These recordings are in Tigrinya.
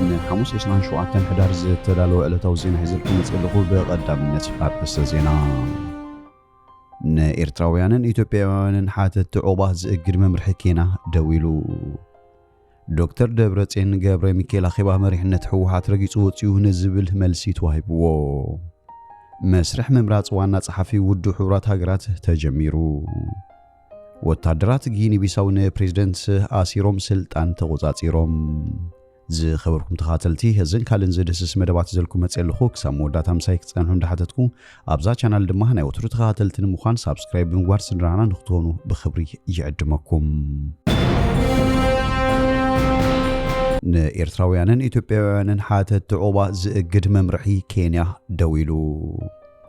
ንሓሙስ ዕስራን ሸውዓተን ሕዳር ዝተዳለወ ዕለታዊ ዜና ሒዘልኩም መፅእ ኣለኹ። ብቐዳምነት ኣርእስተ ዜና። ንኤርትራውያንን ኢትዮጵያውያንን ሓተትቲ ዑቕባ ዝእግድ መምርሒ ኬንያ ደው ኢሉ። ዶክተር ደብረጽዮን ገብረ ሚካኤል ኣኼባ መሪሕነት ህወሓት ረጊጹ ወጺኡ ንዝብል መልሲ ተዋሂብዎ። መስርሕ ምምራጽ ዋና ጸሓፊ ውድብ ሕቡራት ሃገራት ተጀሚሩ። ወታደራት ጊኒ ቢሳው ንፕሬዝደንት ኣሲሮም ስልጣን ተቖጻጺሮም። ዝኸበርኩም ተኻተልቲ፣ እዝን ካልእን ዝድህስስ መደባት ሒዘልኩም መፅእ ኣለኹ። ክሳብ መወዳእታ ምሳይ ክፀንሑ እንዳሓተትኩ፣ ኣብዛ ቻናል ድማ ናይ ወትሩ ተኻተልቲ ንምዃን ሳብስክራይብ ብምግባር ስድራና ንክትኾኑ ብኽብሪ ይዕድመኩም። ንኤርትራውያንን ኢትዮጵያውያንን ሓተትቲ ዑቕባ ዝእግድ መምርሒ ኬንያ ደው ኢሉ።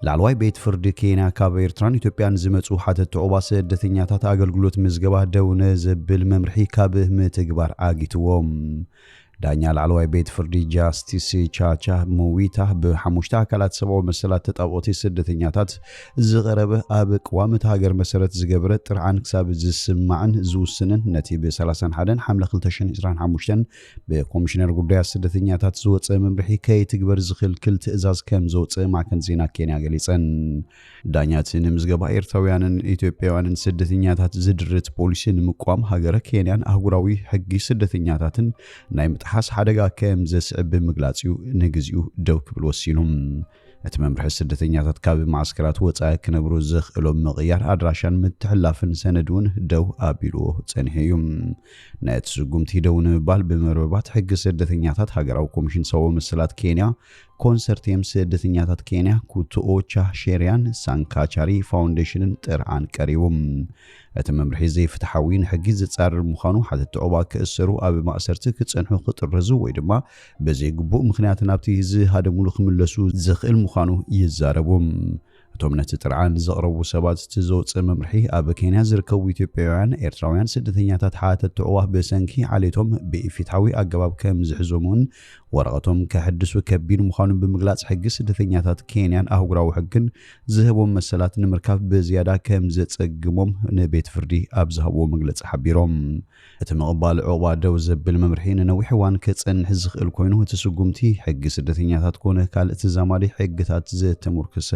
ላዕለዋይ ቤት ፍርዲ ኬንያ ካብ ኤርትራን ኢትዮጵያን ዝመጹ ሓተትቲ ዑቕባ ስደተኛታት ኣገልግሎት ምዝገባ ደው ንዘብል መምርሒ ካብ ምትግባር ኣጊትዎም። ዳኛ ላዕለዋይ ቤት ፍርዲ ጃስቲስ ቻቻ ሙዊታ ብሓሙሽተ ኣካላት ሰብኣዊ መሰላት ተጣብቕቲ ስደተኛታት ዝቐረበ ኣብ ቅዋም እታ ሃገር መሰረት ዝገበረ ጥርዓን ክሳብ ዝስማዕን ዝውስንን ነቲ ብ ሰላሳን ሓደን ሓምለ ክልተ ሽሕን ዕስራን ሓሙሽተን ብኮሚሽነር ጉዳያት ስደተኛታት ዝወፀ መምርሒ ከይትግበር ዝኽልክል ትእዛዝ ከም ዘውፅእ ማዕከን ዜና ኬንያ ገሊፀን። ዳኛ እቲ ንምዝገባ ኤርትራውያንን ኢትዮጵያውያንን ስደተኛታት ዝድርት ፖሊሲ ንምቋም ሃገረ ኬንያን ኣህጉራዊ ሕጊ ስደተኛታትን ናይ ምጥሓስ ሓደጋ ከም ዘስዕብ ብምግላጽ እዩ ንግዚኡ ደው ክብል ወሲኑ። እቲ መምርሒ ስደተኛታት ካብ ማዕስከራት ወጻኢ ክነብሩ ዘኽእሎም ምቕያር ኣድራሻን ምትሕልላፍን ሰነድ እውን ደው ኣቢልዎ ጸኒሑ እዩ። ነቲ ስጉምቲ ደው ንምባል ብመርበባት ሕጊ ስደተኛታት ሃገራዊ ኮሚሽን ሰብኣዊ መሰላት ኬንያ፣ ኮንሰርቲየም ስደተኛታት ኬንያ፣ ኩትኦ ቻ ሼርያን ሳንካቻሪ ፋውንዴሽንን ጥርዓን ቀሪቡ። እቲ መምርሒ ዘይፍትሓዊ፣ ንሕጊ ዝጻረር ምዃኑ፣ ሓተትቲ ዑቕባ ክእሰሩ፣ ኣብ ማእሰርቲ ክጸንሑ፣ ክጥረዙ ወይ ድማ ብዘይግቡእ ምኽንያት ናብቲ ዝሃደሙሉ ክምለሱ ዘኽእል ምዃኑ ይዛረቡ። እቶም ነቲ ጥርዓን ዘቕረቡ ሰባት፣ እቲ ዘውፅእ መምርሒ ኣብ ኬንያ ዝርከቡ ኢትዮጵያውያን፣ ኤርትራውያን ስደተኛታት ሓተትቲ ዑቕባ ብሰንኪ ዓሌቶም ብኢፍትሓዊ ኣገባብ ከም ዝሕዞም እውን ወረቐቶም ከሕድሱ ከቢድ ምዃኑ ብምግላጽ፣ ሕጊ ስደተኛታት ኬንያን ኣህጉራዊ ሕግን ዝህቦም መሰላት ንምርካብ ብዝያዳ ከም ዘጸግሞም ንቤት ፍርዲ ኣብ ዝሃብዎ መግለጺ ሓቢሮም። እቲ ምቕባል ዑቕባ ደው ዘብል መምርሒ ንነዊሕ እዋን ክጸንሕ ዝኽእል ኮይኑ፣ እቲ ስጉምቲ ሕጊ ስደተኛታት ኮነ ካልእ ተዛማዲ ሕግታት ዘተሞርክሰ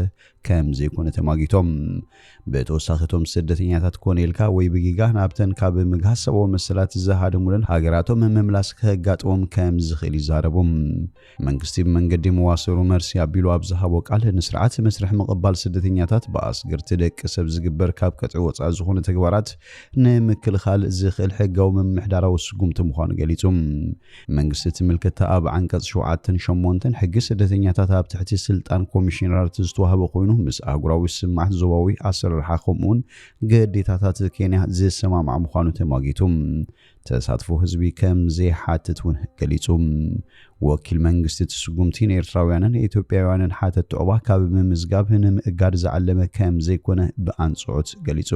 ከም ዘይኮነ ተማጊቶም። ብተወሳኺ፣ እቶም ስደተኛታት ኮነ ኢልካ ወይ ብጌጋ ናብተን ካብ ምግሃስ ሰብኣዊ መሰላት ዝሃደሙለን ሃገራቶም ምምላስ ከጋጥሞም ከም ዝኽእል ይዛረቡ። መንግስቲ ብመንገዲ መዋስሩ መርሲ ኣቢሉ ኣብ ዝሃቦ ቃል፣ ንስርዓት መስርሕ ምቕባል ስደተኛታት ብኣስገርቲ ደቂ ሰብ ዝግበር ካብ ቅጥዒ ወጻኢ ዝኾነ ተግባራት ንምክልኻል ዝኽእል ሕጋዊ ምምሕዳራዊ ስጉምቲ ምዃኑ ገሊጹ። መንግስቲ እቲ ምልክታ ኣብ ዓንቀጽ ሸውዓተን ሸሞንተን ሕጊ ስደተኛታት ኣብ ትሕቲ ስልጣን ኮሚሽነራት ዝተዋህበ ኮይኑ፣ ምስ ኣህጉራዊ ስምማዓት ዞባዊ ኣሰራርሓ ከምኡውን ግዴታታት ኬንያ ዝሰማማዕ ምዃኑ ተማጊቱ። ተሳትፎ ህዝቢ ከም ዘይሓትት እውን ገሊጹ። ወኪል መንግስቲ እቲ ስጉምቲ ንኤርትራውያንን ኢትዮጵያውያንን ሓተትቲ ዑቕባ ካብ ምምዝጋብ ንምእጋድ ዝዓለመ ከም ዘይኮነ ብኣንጽዖት ገሊጹ።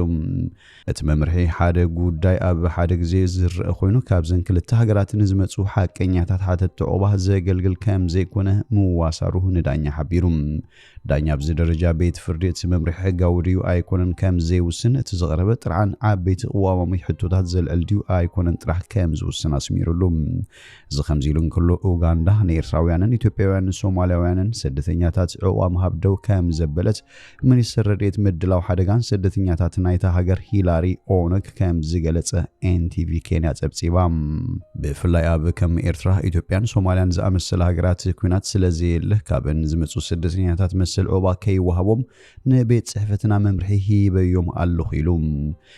እቲ መምርሒ ሓደ ጉዳይ ኣብ ሓደ ግዜ ዝረአ ኮይኑ፣ ካብዘን ክልተ ሃገራት ንዝመጹ ሓቀኛታት ሓተትቲ ዑቕባ ዘገልግል ከም ዘይኮነ ምዋሳሩ ንዳኛ ሓቢሩ። ዳኛ ኣብዚ ደረጃ ቤት ፍርዲ እቲ መምርሒ ሕጋዊ ድዩ ኣይኮነን ከም ዘይውስን፣ እቲ ዝቐረበ ጥርዓን ዓበይቲ ቅዋማዊ ሕቶታት ዘልዕል ድዩ ኣይኮነን ጥራሕ ከም ዝውስን ኣስሚሩሉ። እዚ ከምዚ ኢሉ እንከሎ፣ ኡጋንዳ ንኤርትራውያንን ኢትዮጵያውያንን ሶማልያውያንን ስደተኛታት ዑቕባ ምሃብ ደው ከም ዘበለት ሚኒስትር ረድኤት ምድላው ሓደጋን ስደተኛታት ናይታ ሃገር ሂላሪ ኦነግ ከም ዝገለጸ ኤንቲቪ ኬንያ ጸብጺባ። ብፍላይ ኣብ ከም ኤርትራ፣ ኢትዮጵያን ሶማልያን ዝኣመሰላ ሃገራት ኲናት ስለ ዘየለ፣ ካብን ዝመጹ ስደተኛታት መሰል ዑቕባ ከይወሃቦም ንቤት ጽሕፈትና መምርሒ ሂበዮም ኣለኹ ኢሉ።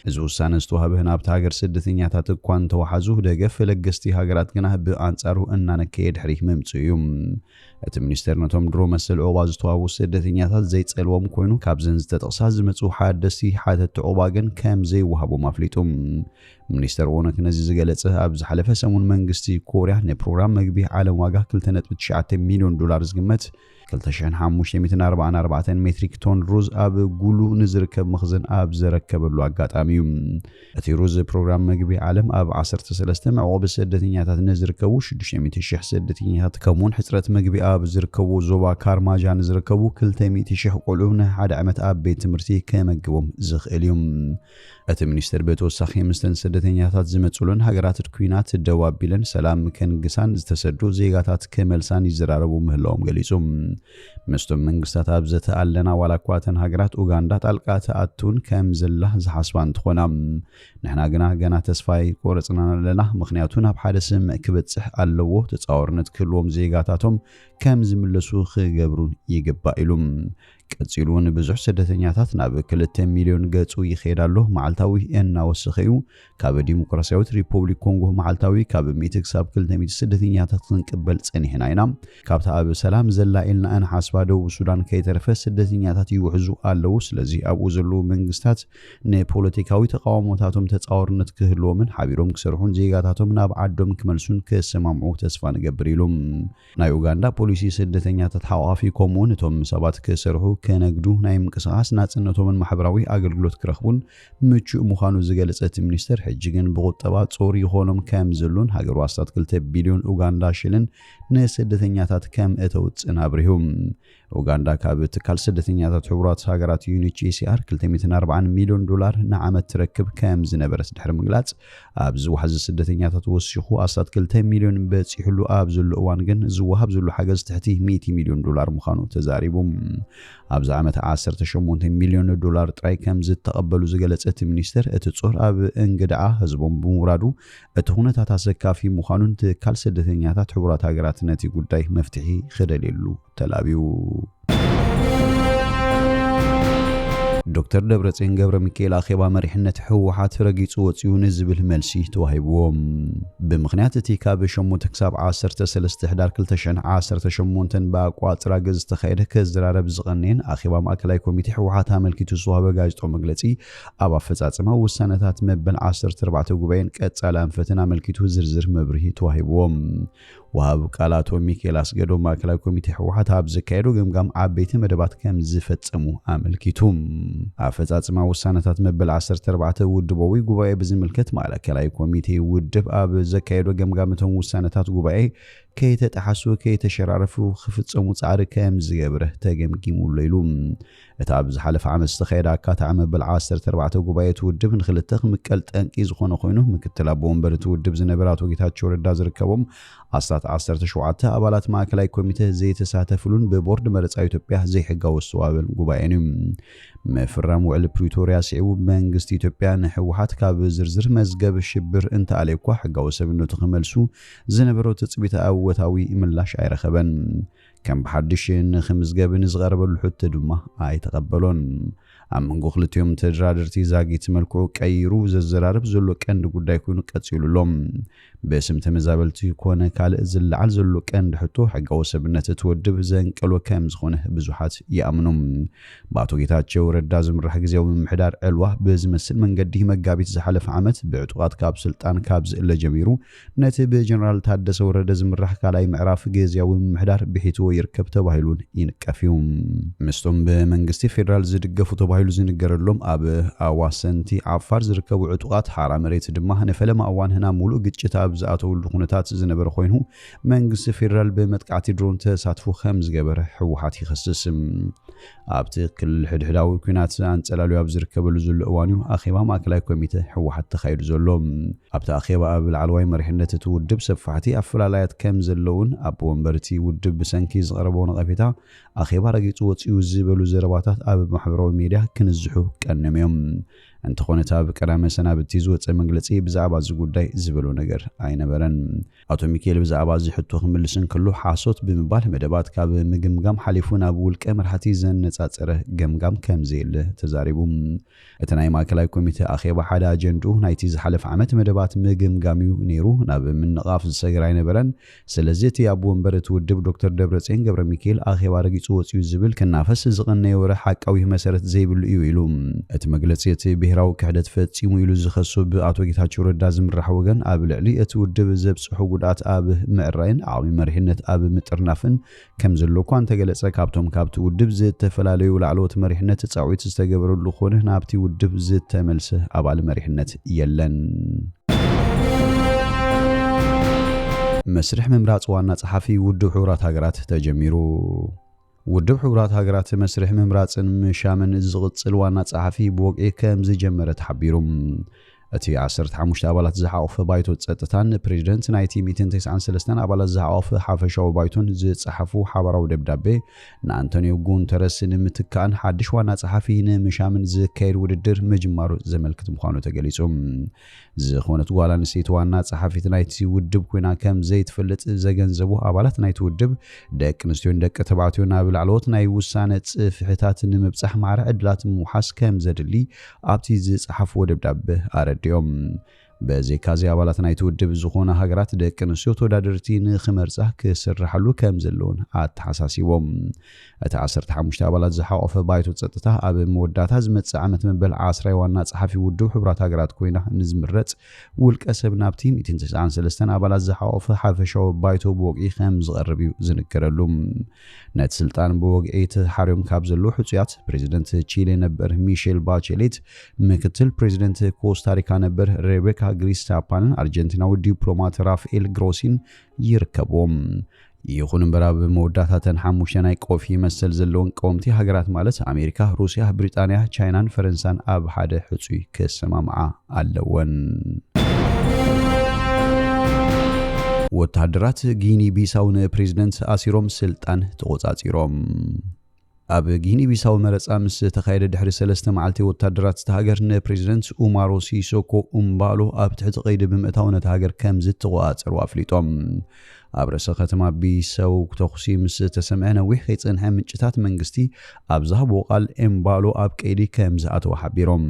እዚ ውሳነ ዝተዋህበ ናብታ ሃገር ስደተኛታት እኳ እንተወሓዙ፣ ደገፍ ለገስቲ ሃገራት ግና ብኣንጻሩ እናነከየ ድሕሪት ምምጽኡ እዩ። እቲ ሚኒስቴር ነቶም ድሮ መሰል ዑቕባ ዝተዋህቡ ስደተኛታት ዘይጸልዎም ኮይኑ፣ ካብዘን ዝተጠቕሳ ዝመጹ ሓደስቲ ሓተትቲ ዑቕባ ግን ከም ዘይወሃቦም ኣፍሊጡ። ሚኒስተር ኦነክ ነዚ ዝገለጸ፣ ኣብ ዝሓለፈ ሰሙን መንግስቲ ኮርያ ንፕሮግራም መግቢ ዓለም ዋጋ ክልተ ነጥቢ ትሽዓተ ሚልዮን ዶላር ዝግመት ክልተ ሽሕን ሓሙሽተ ሚእትን ኣርባዓን ኣርባዕተን ሜትሪክ ቶን ሩዝ ኣብ ጉሉ ንዝርከብ መኽዘን ኣብ ዘረከበሉ ኣጋጣሚ እዩ። እቲ ሩዝ ፕሮግራም መግቢ ዓለም ኣብ ዓሰርተ ሰለስተ መዕቆቢ ስደተኛታት ንዝርከቡ ሽዱሽተ ሚእቲ ሽሕ ስደተኛታት፣ ከምኡውን ሕጽረት መግቢ ኣብ ዝርከቡ ዞባ ካርማጃ ንዝርከቡ ክልተ ሚእቲ ሽሕ ቆልዑ ንሓደ ዓመት ኣብ ቤት ትምህርቲ ከመግቦም ዝኽእል እዩ። እቲ ሚኒስተር ብተወሳኺ፣ ምስተን ስደተኛታት ስደተኛታት ዝመጽሉን ሃገራት ኲናት ደው ኣቢለን ሰላም ከንግሳን ዝተሰዱ ዜጋታት ክመልሳን ይዘራረቡ ምህላዎም ገሊጹ። ምስቶም መንግስታት ኣብ ዘተ ኣለና፣ ዋላ እኳ እተን ሃገራት ኡጋንዳ ጣልቃ ትኣቱን ከም ዘላ ዝሓስባ እንትኾና፣ ንሕና ግና ገና ተስፋ ኣይቆረጽናን ኣለና፣ ምኽንያቱ ናብ ሓደ ስምምዕ ክበጽሕ ኣለዎ፣ ተጻዋርነት ክህልዎም፣ ዜጋታቶም ከም ዝምለሱ ክገብሩን ይግባእ ኢሉ። ቀጺሉ እውን ብዙሕ ስደተኛታት ናብ ክልተ ሚልዮን ገጹ ይኸይድ ኣሎ፣ መዓልታዊ እናወሰኸ እዩ። ካብ ዲሞክራሲያዊት ሪፖብሊክ ኮንጎ መዓልታዊ ካብ ሚእቲ ክሳብ ክልተ ሚእቲ ስደተኛታት ክንቅበል ጸኒሕና ኢና። ካብታ ኣብ ሰላም ዘላ ኢልና እንሓስባ ደቡብ ሱዳን ከይተረፈ ስደተኛታት ይውሕዙ ኣለዉ። ስለዚ ኣብኡ ዘለዉ መንግስታት ንፖለቲካዊ ተቃውሞታቶም ተጻዋርነት ክህልዎምን ሓቢሮም ክሰርሑን ዜጋታቶም ናብ ዓዶም ክመልሱን ክሰማምዑ ተስፋ ንገብር ኢሉ። ናይ ኡጋንዳ ፖሊሲ ስደተኛታት ሓቋፊ፣ ከምኡውን እቶም ሰባት ክሰርሑ፣ ክነግዱ፣ ናይ ምንቅስቓስ ናጽነቶምን ማሕበራዊ ኣገልግሎት ክረኽቡን ምቹእ ምዃኑ ዝገለጸ እቲ ሚኒስተር፣ ሕጂ ግን ብቁጠባ ጾር ይኾኖም ከም ዘሎን ሃገሩ ኣስታት ክልተ ቢልዮን ኡጋንዳ ሽልን ንስደተኛታት ከም እተውጽእን ኣብሪሁ። ኡጋንዳ ካብ ትካል ስደተኛታት ሕቡራት ሃገራት ዩ ኤን ኤች ሲ ኣር ክልተ ሚእትን ኣርባዓን ሚልዮን ዶላር ንዓመት ትረክብ ከም ዝነበረት ድሕሪ ምግላጽ፣ ኣብዚ ዋሕዚ ስደተኛታት ወሲኹ ኣስታት ክልተ ሚልዮን በጺሕሉ ኣብ ዘሎ እዋን ግን ዝወሃብ ዘሎ ሓገዝ ትሕቲ ሚእቲ ሚልዮን ዶላር ምዃኑ ተዛሪቡ። ኣብዚ ዓመት ዓሰርተ ሸሞንተ ሚልዮን ዶላር ጥራይ ከም ዝተቐበሉ ዝገለጸ እቲ ሚኒስተር፣ እቲ ጾር ኣብ እንግድዓ ህዝቦም ብምውራዱ እቲ ኩነታት ኣሰካፊ ምዃኑን ትካል ስደተኛታት ሕቡራት ሃገራት ነቲ ጉዳይ መፍትሒ ክደልየሉ ተላብዩ። ዶክተር ደብረጽዮን ገብረ ሚካኤል ኣኼባ መሪሕነት ህወሓት ረጊጹ ወጺኡ ንዝብል መልሲ ተዋሂብዎ። ብምኽንያት እቲ ካብ ሸሞንተ ክሳብ ዓሰርተ ሰለስተ ሕዳር ክልተ ሽሕን ዓሰርተ ሸሞንተን ብኣቋጽራ ገዝ ዝተኻየደ ክዘራረብ ዝቐነየን ኣኼባ ማእከላይ ኮሚቴ ህወሓት ኣመልኪቱ ዝተዋህበ ጋዜጣዊ መግለጺ፣ ኣብ ኣፈጻጽማ ውሳነታት መበል ዓሰርተ ኣርባዕተ ጉባኤን ቀጻሊ ኣንፈትን ኣመልኪቱ ዝርዝር መብርሂ ተዋሂብዎ። ወሃብ ቃል ኣቶ ሚካኤል ኣስገዶም ማእከላይ ኮሚቴ ህወሓት ኣብ ዘካየዶ ገምጋም ዓበይቲ መደባት ከም ዝፈጸሙ ኣመልኪቱ። ኣፈጻጽማ ውሳነታት መበል ዓሰርተ ኣርባዕተ ውድባዊ ጉባኤ ብዝምልከት ማእከላይ ኮሚቴ ውድብ ኣብ ዘካየዶ ገምጋም እቶም ውሳነታት ጉባኤ ከይተጠሓሱ ከይተሸራረፉ ክፍጸሙ ጻዕሪ ከም ዝገብረ ተገምጊሙሉ ኢሉ። እቲ ኣብ ዝሓለፈ ዓመት ዝተኻየደ ኣካታዒ መበል ዓሰርተ ኣርባዕተ ጉባኤ እቲ ውድብ ንክልተ ክምቀል ጠንቂ ዝኾነ ኮይኑ፣ ምክትል ኣቦ ወንበር እቲ ውድብ ዝነበረ ኣቶ ጌታቸው ረዳ ዝርከቦም ኣስታት ዓሰርተ ሸውዓተ ኣባላት ማእከላይ ኮሚቴ ዘይተሳተፍሉን ብቦርድ መረጻ ኢትዮጵያ ዘይሕጋዊ ኣስተባበል ጉባኤን እዩ። ምፍራም ውዕሊ ፕሪቶርያ ስዒቡ መንግስቲ ኢትዮጵያ ንህወሓት ካብ ዝርዝር መዝገብ ሽብር እንተኣልየ እኳ ሕጋዊ ሰብነቱ ክመልሱ ዝነበሮ ትጽቢት ኣወታዊ ምላሽ ኣይረኸበን። ከም ብሓድሽ ንኽምዝገብ ንዝቐረበሉ ሕቶ ድማ ኣይተቐበሎን። ኣብ መንጎ ክልቲኦም ተደራደርቲ ዛጊት መልክዑ ቀይሩ ዘዘራርብ ዘሎ ቀንዲ ጉዳይ ኮይኑ ቀጺሉ ኣሎ። ብስም ተመዛበልቲ ኮነ ካልእ ዝለዓል ዘሎ ቀንዲ ሕቶ ሕጋዊ ሰብነት እቲ ውድብ ዘንቀሎ ከም ዝኾነ ብዙሓት ይኣምኑ። ብኣቶ ጌታቸው ረዳ ዝምራሕ ግዝያዊ ምምሕዳር ዕልዋ ብዝመስል መንገዲ መጋቢት ዝሓለፈ ዓመት ብዕጡቓት ካብ ስልጣን ካብ ዝእለ ጀሚሩ ነቲ ብጀነራል ታደሰ ወረደ ዝምራሕ ካልኣይ ምዕራፍ ግዝያዊ ምምሕዳር ብሒትዎ ይርከብ ተባሂሉ እውን ይንቀፍ እዩ። ምስቶም ብመንግስቲ ፌደራል ዝድገፉ ተባሂሉ ዝንገረሎም ኣብ ኣዋሰንቲ ዓፋር ዝርከቡ ዕጡቓት ሓራ መሬት ድማ ንፈለማ እዋን ናብ ሙሉእ ግጭት ኣብ ዝኣተውሉ ኩነታት ዝነበረ ኮይኑ መንግስቲ ፌደራል ብመጥቃዕቲ ድሮን ተሳትፎ ከም ዝገበረ ህወሓት ይኸስስ። ኣብቲ ክልል ሕድሕዳዊ ኲናት ኣንጸላልዩ ኣብ ዝርከበሉ ዘሎ እዋን እዩ ኣኼባ ማእከላይ ኮሚተ ህወሓት ተኻይዱ ዘሎ። ኣብቲ ኣኼባ ኣብ ላዕለዋይ መሪሕነት እቲ ውድብ ሰፋሕቲ ኣፈላላያት ከም ዘለውን ኣቦ ወንበር እቲ ውድብ ብሰንኪ ዝቐረቦ ነቐፌታ ኣኼባ ረጊጹ ወጺኡ ዝበሉ ዘረባታት ኣብ ማሕበራዊ ሜድያ ክንዝሑ ቀንዮም እዮም። እንተኾነ እቲ ኣብ ቀዳመ ሰናብቲ ዝወጸ መግለጺ ብዛዕባ እዚ ጉዳይ ዝበሎ ነገር ኣይነበረን። ኣቶ ሚካኤል ብዛዕባ እዚ ሕቶ ክምልስ እንከሎ ሓሶት ብምባል መደባት ካብ ምግምጋም ሓሊፉ ናብ ውልቀ መራሕቲ ዘነጻጸረ ገምጋም ከም ዘየለ ተዛሪቡ። እቲ ናይ ማእከላይ ኮሚተ ኣኼባ ሓደ ኣጀንድኡ ናይቲ ዝሓለፈ ዓመት መደባት ምግምጋም እዩ ነይሩ፣ ናብ ምንቓፍ ዝሰገር ኣይነበረን። ስለዚ እቲ ኣቦ ወንበር እቲ ውድብ ዶክተር ደብረጽዮን ገብረ ሚካኤል ኣኼባ ረጊጹ ወጺኡ ዝብል ክናፈስ ዝቐነየ ወረ ሓቃዊ መሰረት ዘይብሉ እዩ ኢሉ። እቲ መግለጺ እቲ ብሄራዊ ክሕደት ፈጺሙ ኢሉ ዝኸሱ ብኣቶ ጌታቸው ረዳ ዝምራሕ ወገን ኣብ ልዕሊ እቲ ውድብ ዘብጽሑ ጉድኣት ኣብ ምዕራይን ዓቕሚ መሪሕነት ኣብ ምጥርናፍን ከም ዘሎ እኳ እንተገለጸ፣ ካብቶም ካብቲ ውድብ ዝተፈላለዩ ላዕለዎት መሪሕነት ጻውዒት ዝተገበረሉ ኮነ ናብቲ ውድብ ዝተመልሰ ኣባል መሪሕነት የለን። መስርሕ ምምራጽ ዋና ጸሓፊ ውድብ ሕቡራት ሃገራት ተጀሚሩ። ውድብ ሕቡራት ሃገራት መስርሕ ምምራጽን ምሻምን ዝቕጽል ዋና ጸሓፊ ብወግዒ ከም ዝጀመረ ተሓቢሩ። እቲ ዓሰርተ ሓሙሽተ ኣባላት ዝሓቖፈ ባይቶ ጸጥታን ፕሬዚደንት ናይቲ ሚእትን ተስዓን ሰለስተን ኣባላት ዝሓቖፈ ሓፈሻዊ ባይቶን ዝጸሓፉ ሓባራዊ ደብዳቤ፣ ንኣንቶኒዮ ጉንተረስ ንምትካእን ሓድሽ ዋና ጸሓፊ ንምሻምን ዝካየድ ውድድር ምጅማሩ ዘመልክት ምዃኑ ተገሊጹ። ዝኾነት ጓል ኣንስተይቲ ዋና ጸሓፊት ናይቲ ውድብ ኮይና ከም ዘይትፈልጥ ዘገንዘቡ ኣባላት ናይቲ ውድብ፣ ደቂ ኣንስትዮን ደቂ ተባዕትዮን ናብ ላዕለዎት ናይ ውሳነ ጽፍሕታት ንምብጻሕ ማዕረ ዕድላት ምውሓስ ከም ዘድሊ ኣብቲ ዝጸሓፍዎ ደብዳበ ኣረዲኦም። በዘይካዚ ኣባላት ናይቲ ውድብ ዝኾና ሃገራት ደቂ ኣንስትዮ ተወዳደርቲ ንኽመርጻ ክስርሓሉ ከም ዘለውን ኣተሓሳሲቦም። እቲ ዓሰርተ ሓሙሽተ ኣባላት ዝሓቖፈ ባይቶ ጸጥታ ኣብ መወዳእታ ዝመጽእ ዓመት መበል ዓስራይ ዋና ጸሓፊ ውድብ ሕቡራት ሃገራት ኮይና ንዝምረጽ ውልቀ ሰብ ናብቲ ሚእትን ተስዓን ሰለስተን ኣባላት ዝሓቖፈ ሓፈሻዊ ባይቶ ብወግዒ ከም ዝቐርብ እዩ ዝንገረሉ። ነቲ ስልጣን ብወግዒ ተሓርዮም ካብ ዘለዉ ሕጹያት ፕሬዚደንት ቺሌ ነበር ሚሼል ባቸሌት፣ ምክትል ፕሬዚደንት ኮስታሪካ ነበር ሬቤካ ግሪስታፓንን ኣርጀንቲናዊ ዲፕሎማት ራፋኤል ግሮሲን ይርከብዎም። ይኹን እምበር ኣብ መወዳእታ እተን ሓሙሽተ ናይ ቆፍ መሰል ዘለወን ቀወምቲ ሃገራት ማለት ኣሜሪካ፣ ሩስያ፣ ብሪጣንያ፣ ቻይናን ፈረንሳን ኣብ ሓደ ሕጹይ ክሰማምዓ ኣለወን። ወተሃደራት ጊኒ ቢሳው ንፕሬዚደንት ኣሲሮም ስልጣን ተቖጻጺሮም። ኣብ ጊኒ ቢሳው መረጻ ምስ ተኻየደ ድሕሪ ሰለስተ መዓልቲ ወታደራት እታ ሃገር ንፕሬዚደንት ኡማሮ ሲሶኮ ኡምባሎ ኣብ ትሕቲ ቀይዲ ብምእታው ነታ ሃገር ከም ዝተቆጻጸሩ ኣፍሊጦም። ኣብ ርእሰ ከተማ ቢሳው ተኹሲ ምስ ተሰምዐ ነዊሕ ከይጸንሐ ምንጭታት መንግስቲ ኣብ ዝሃብዎ ቃል ኤምባሎ ኣብ ቀይዲ ከም ዝኣተወ ሓቢሮም።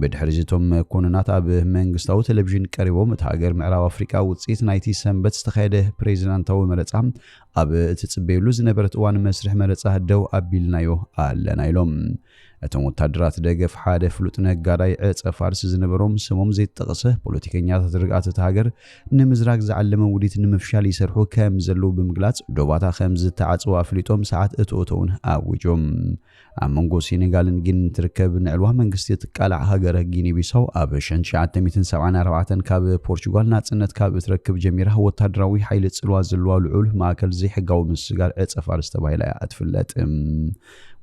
ብድሕሪ እዚ እቶም መኮንናት ኣብ መንግስታዊ ቴሌቪዥን ቀሪቦም እታ ሃገር ምዕራብ ኣፍሪቃ ውጽኢት ናይቲ ሰንበት ዝተኻየደ ፕሬዚዳንታዊ መረጻ ኣብ እትጽበየሉ ዝነበረት እዋን መስርሕ መረጻ ደው ኣቢልናዮ ኣለና ኢሎም። እቶም ወታደራት ደገፍ ሓደ ፍሉጥ ነጋዳይ ዕጸ ፋርስ ዝነበሮም ስሞም ዘይተጠቕሰ ፖለቲከኛታት ርግኣት እታ ሃገር ንምዝራግ ዝዓለመ ውዲት ንምፍሻል ይሰርሑ ከም ዘለዉ ብምግላጽ ዶባታ ከም ዝተዓጽወ ኣፍሊጦም ሰዓት እትኦተውን ኣዊጆም። ኣብ መንጎ ሴኔጋልን ጊኒን ትርከብ ንዕልዋ መንግስቲ እትቃላዕ ሃገረ ጊኒ ቢሳው ኣብ ሸንሸዓተ ሚእትን ሰብዓን ኣርባዕተን ካብ ፖርቹጋል ናጽነት ካብ እትረክብ ጀሚራ ወታደራዊ ሓይሊ ጽልዋ ዘለዋ ልዑል ማእከል ዘይሕጋዊ ምስጋር ዕጸ ፋርስ ተባሂላ እያ እትፍለጥ።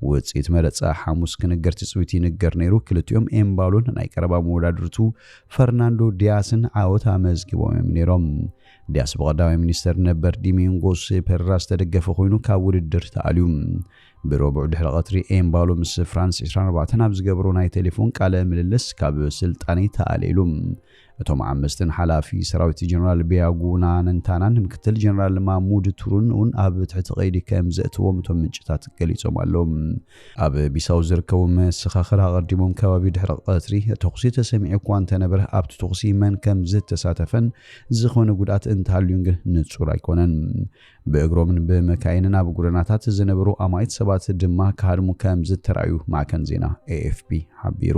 ውጽኢት መረጻ ሓሙስ ክንገር ትጽቢት ይንገር ነይሩ። ክልቲኦም ኤምባሎን ናይ ቀረባ መወዳድርቱ ፈርናንዶ ዲያስን ዓወት ኣመዝጊቦም እዮም ነይሮም። ዲያስ ብቐዳማይ ሚኒስተር ነበር ዲሚንጎስ ፔሬራ ዝተደገፈ ኮይኑ ካብ ውድድር ተኣልዩ። ብረቡዕ ድሕሪ ቀትሪ ኤምባሎ ምስ ፍራንስ ዕስራን ኣርባዕተን ኣብ ዝገብሮ ናይ ቴሌፎን ቃለ ምልልስ ካብ ስልጣነይ ተኣልየ ኢሉ። እቶም ዓመስትን ሓላፊ ሰራዊት ጀነራል ቢያጉና ነንታናን ምክትል ጀነራል ማሙድ ቱሩን እውን ኣብ ትሕቲ ቀይዲ ከም ዘእትዎም እቶም ምንጭታት ገሊጾም ኣለዉ። ኣብ ቢሳው ዝርከቡ መሰኻኽር ኣቐዲሞም ከባቢ ድሕሪ ቀትሪ ተኹሲ ተሰሚዑ እኳ እንተነበረ ኣብቲ ተኹሲ መን ከም ዝተሳተፈን ዝኾነ ጉድኣት እንተሃልዩን ግን ንጹር ኣይኮነን። ብእግሮምን ብመካይንን ኣብ ጎደናታት ዝነበሩ ኣማኢት ሰባት ድማ ክሃድሙ ከም ዝተራእዩ ማዕከን ዜና ኤኤፍፒ ሓቢሩ።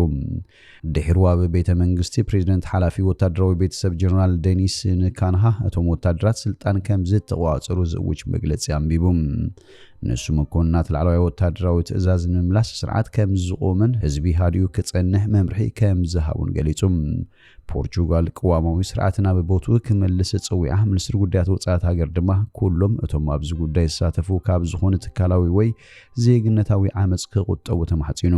ድሒሩ ኣብ ቤተ መንግስቲ ፕሬዚደንት ሓላፊ ወታደራዊ ቤተሰብ ጀነራል ደኒስ ንካንሃ እቶም ወታደራት ስልጣን ከም ዝተቆጻጸሩ ዝእውጅ መግለጺ ኣንቢቡ። ንሱ መኮንናት ላዕለዋይ ወታደራዊ ትእዛዝ ንምምላስ ስርዓት ከም ዝቆምን ህዝቢ ሃዲኡ ክጸንሕ መምርሒ ከም ዝሃቡን ገሊጹ። ፖርቹጋል ቅዋማዊ ስርዓት ናብ ቦትኡ ክመልስ ጽዊዓ። ሚኒስትሪ ጉዳያት ወጻኢት ሃገር ድማ ኩሎም እቶም ኣብዚ ጉዳይ ዝሳተፉ ካብ ዝኾነ ትካላዊ ወይ ዜግነታዊ ዓመጽ ክቑጠቡ ተማሕጺኑ።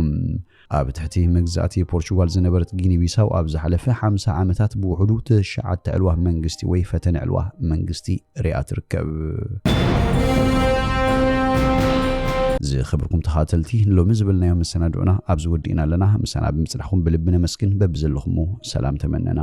ኣብ ትሕቲ መግዛእቲ ፖርቹጋል ዝነበረት ጊኒ ቢሳው ኣብ ዝሓለፈ ሓምሳ ዓመታት ብውሕዱ ትሽዓተ ዕልዋ መንግስቲ ወይ ፈተነ ዕልዋ መንግስቲ ሪኣ ትርከብ። ዝኸበርኩም ተኻተልቲ፣ ሎሚ ዝበልናዮ መሰናድኦና ኣብዚ ወዲእና ኣለና። ምሳና ብምጽናሕኩም ብልቢ ነመስግን። በብዘለኹሞ ሰላም ተመነና።